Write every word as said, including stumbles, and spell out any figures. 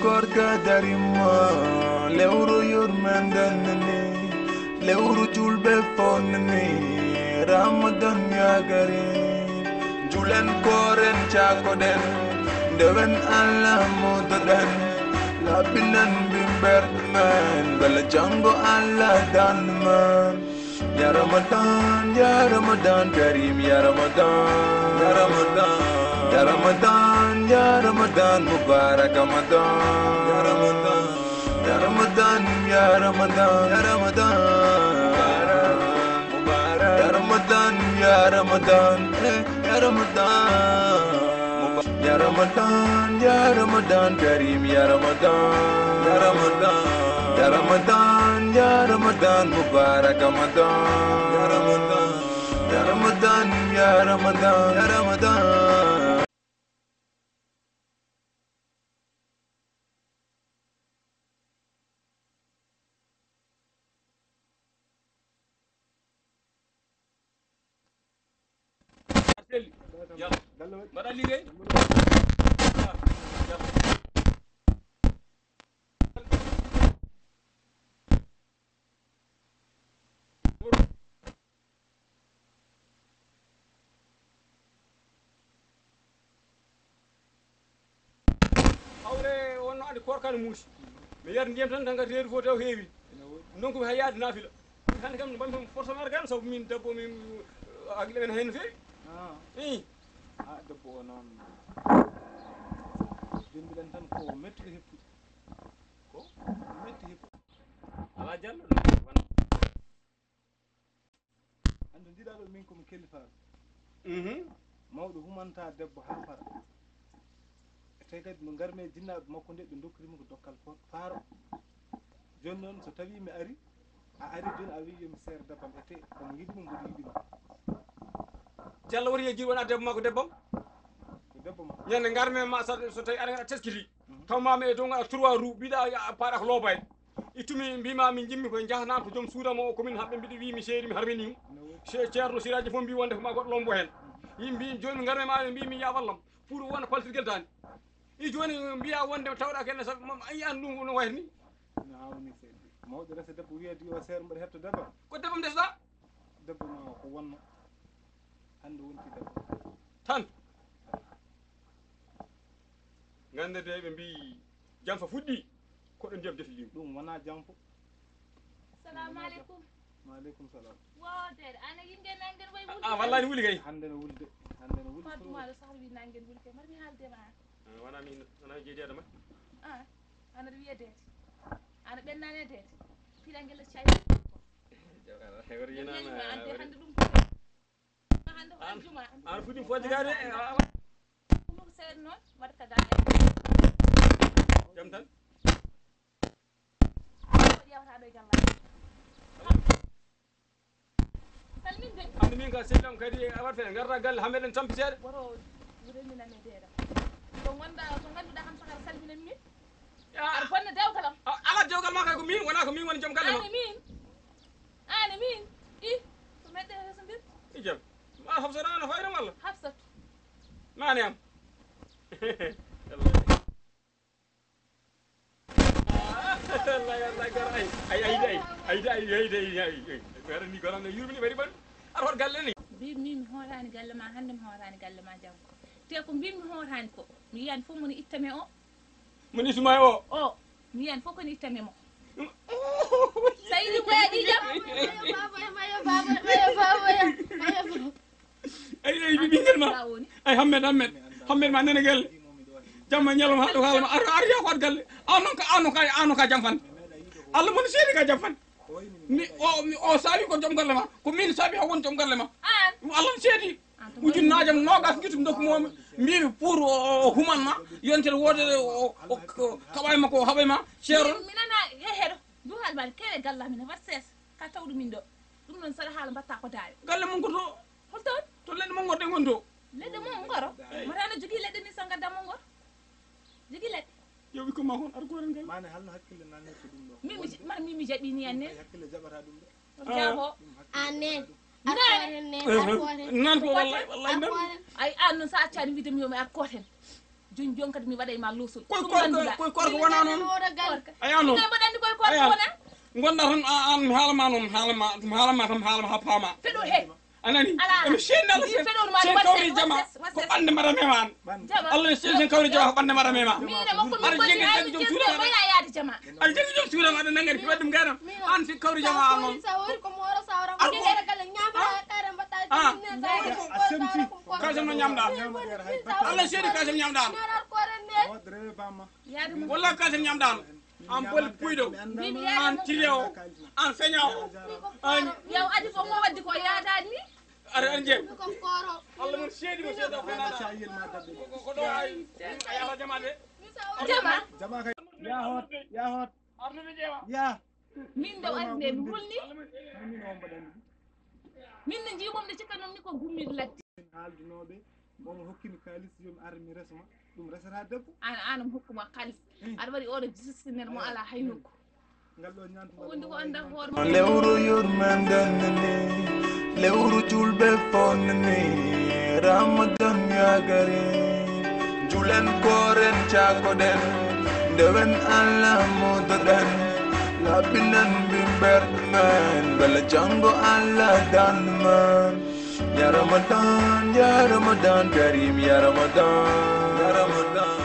Barka darima, lewru yurmenden ni, lewru julɓe fof ni, Ramadan ya Karim. Julen kooren caakoɗen, ndewen Allah modoɗen, laɓɓinen mbimbert men, bala janngo Allah dan men. Ya Ramadan, ya Ramadan Karim, ya Ramadan, ya Ramadan, ya Ramadan, ya Ramadan Mubarak Ramadan, ya Ramadan, ya Ramadan, ya Ramadan, ya Ramadan Mubarak Mubarak, ya Ramadan, ya Ramadan, eh, ya Ramadan Mubarak, ya Ramadan, ya Ramadan Karim, ya Ramadan, ya Ramadan, ya Ramadan, ya Ramadan Mubarak Ramadan, ya Ramadan, ya Ramadan, ya Ramadan, ya Ramadan. Selli. Yalla. Mbaɗa liggey? Ah, yalla. Hawre wonno ande koorka ne muusi. Mi yar ndiyam tan, tan kadi reedu fof taw heewi. Non ko mi hay yaade naafila. Hannde kam mbami forcément kan, sabu min debbo min, hakkille men heen no feewi. Ah. Ii. Ah, debbo o noon. Jonndiɗen tan ko metti heppude. Ko? Metti heppude. Alaa Jallo, wona. Hannde ndiɗa ɗo min ko mi kelifaaɗo. Mhm. Mawɗo humanta debbo haa fara. E tawi kadi no ngarmi e jinnaaɓe makko nde ɓe ndokkiri mo ko dokkal fo-, faaro. Jooni noon so tawii mi ari, a ari jooni a wii yo mi seer debbam e te, omo yiɗi mo, mboɗo yiɗi mo. Jallo woni yejjir wona debbo makko debbam? Ko debbo makko. Ñande ngarmi ma sa, so tawi aɗa, aɗa teskiti. Mhm. Taw ma mi e dow ngaɗa trois roues, mbiɗa a, a paɗa ko loobayde. Ittumi mbima min jimmi koye jahanama to joom suuda mo o, komin haɓɓe mbiɗa wi mi seeri mi harmini mo. No. Se-, ceerno siraji fof mbi wonde ko ma goɗɗo lombo hen. Yimɓe mbi joni ngarmi ma ɓe mbi mi ya wallam. Pour wona paltirgel dani. I joni mbiya wonde tawɗa kene sabu mam, a yiyan ɗum no wayata ni. No hawni seeɗa. Mawɗo resa debbo wiya yo seer mbaɗa hetto debbo. Ko debbo mi desɗa. Debbo ma ko wonno. Hannde wonti debbo. Tan. Ngannde de ɓe mbi jamfa fuɗɗi, ko ɗo ndiyam joti liw. Ɗum wona jamfa. Assalamu aleykum. Wa aleykum salam. Wo deede, ana yimɓe nangen way wulde. Ah, wallahi ne wuli kay. Hannde ne wulde. Hannde ne wulde. Fatu ma ɗo sahar wi nangen wuli kay. Mar mi haalde ma. Ah, wona min, wona jeedi adama. Ah, ana wiye deede. Ana ɓennane deede. Piɗa ngel cayi. Jawara, hewre yinama. Ande hannde ɗum ko. Hannde ko aljuma. An fuɗi fodde gade. Ɗum ko seeɗa noon, waɗata ga e. Jam tan. Ko ƴeewata ɗo e gallaji. Salminde. Hannde min ka sellam kadi a waɗ fene, ngarta galle ha meɗen tampiteɗe. Woto reminane deeɗa. Ko ngonɗa, ko ngannduɗa kam sakara salminen min. Ya. Aɗa bonna dewgal am. A, ala dewgal ma kay ko min, wona ko min woni joom galle ma. Ani min. Ani min. I, ko meɗɗe resondir. I jam. Ma Hafsatu ana fayda walla? Hafsatu. Mane am. Wallahi, wallahi, gar ay. Ay, ay, ay. Ay, ay, ay, ay, ay. Ko waɗani ni goram ne yurmini bari ban. Ar hot galle ni. Mbi min mi hootani galle ma hannde, mi hootani galle ma janngo. Te ko mbi mi hootani ko, mi yiyani fof moni ittame o. Moni ittuma o. O, mi yiyani fof koni ittame mo. Sa yiɗi ko yaɗi jam. Ayo, baba, ayo, baba, ayo, baba, ayo, ayo, baba. Ay, ay, mi ɓinngel ma. Ay, Hammed, Hammed. Hammed ma nene gelle. Jamma ñalawma haɗo haalama. Ar, ar yaa ko ar galle. An noon ka, an noon ka, an noon ka jam fan. Allah mon seedi ka jam fan. Mi, o, mi, o saawi ko joom galle ma. Ko min saawi o won joom galle ma. An. Ɗum Allah no seedi. An to ujunnaaje am noogas ngitumi ndokku mo. Mbimi pour o, o, o human ma. Yontere wootere o, o, o kaɓay ma ko haɓay ma. Ceeron. Min, mi nana he heɗo. Ndu haalbani kewe galla min wat ses. Ka tawɗo min ɗo. Ɗum noon saɗa haala mbatta ko daawe. Galle mon ko to? Hol toon? To leɗɗe mon ngorɗe ngon to? Leɗɗe mon ngoro? Eyi. Mata no jogii leɗɗe ni so ngadda mon ngor? Jogii leɗɗe? Yo ɓikkon ma kon ar goren gal. Mane halno hakkille nanirta ɗum ɗo. Min mi, mar min mi jaɓi ni anne. Ay hakkille jaɓata ɗum ɗo. Ah. Jaabo. Ɗum hakkille jaɓata ɗum. Anen. Ar koren nen, ar koren. Nan ko wallahi, wallahi nan. Ay an noon sa accani wiide mi yo mi ar koten. Joni, joni kadi mi waɗay ma losol. Koy korko, koy korko wona noon. Aya noon. Mbaɗanni koye korko wona. Gonda tan an, mi haalama noon, haalama, mi haalama kam, haalama ha paama. Feɗo he. A nani? Emi seedna Allah. Sen kawri jama ko ɓande mbaɗa mema an. Allah ne seedi sen kawri jama ko ɓande mbaɗa mema. Aɗa jaggi jom suuɗa ma. Aɗa jaggi jom suuɗa ma, aɗa nangani fi waɗi ɗum gaynam. An sen kawri jama an noon. Kasam no ñamɗa. Allah seedi kasam ñamɗa. Wallahi kasam ñamɗa. An bol puyɗo. An tiriyawo. An feñawo. An yaw adi ko mo waddi ko yaadani mi. Aɗa an jeeyi. Allah mon seedi mo seeda ko nana. Ko ɗo ay. Ayala jama de. Jama. Jama kay. Ya hot, ya hot. Arnude jeewa. Ya. Min ɗo arde mi hulni. Min no mbaɗani. Min no jiimom nde cikkanum ni ko gummiɗo ladde. Haaldunooɓe, momo hokkimi kaalis, yo mi ar mi resma, ɗum resata debbo. An, an mo hokkuma kaalis. Aɗa waɗi oɗo jisistinere mo ala hay nokku. Ngal ɗo ñaantu. Wondi ko annda hoore ma. Lewru yurmande ni, lewru julɓe fof ni, Ramadan yagari. Julen koren cakoɗen, ndewen Allah mudoɗen, laɓɓinen bimberɗe men, bala janngo Allah dandu men. Ya Ramadan, ya Ramadan Karim, ya Ramadan, ya Ramadan.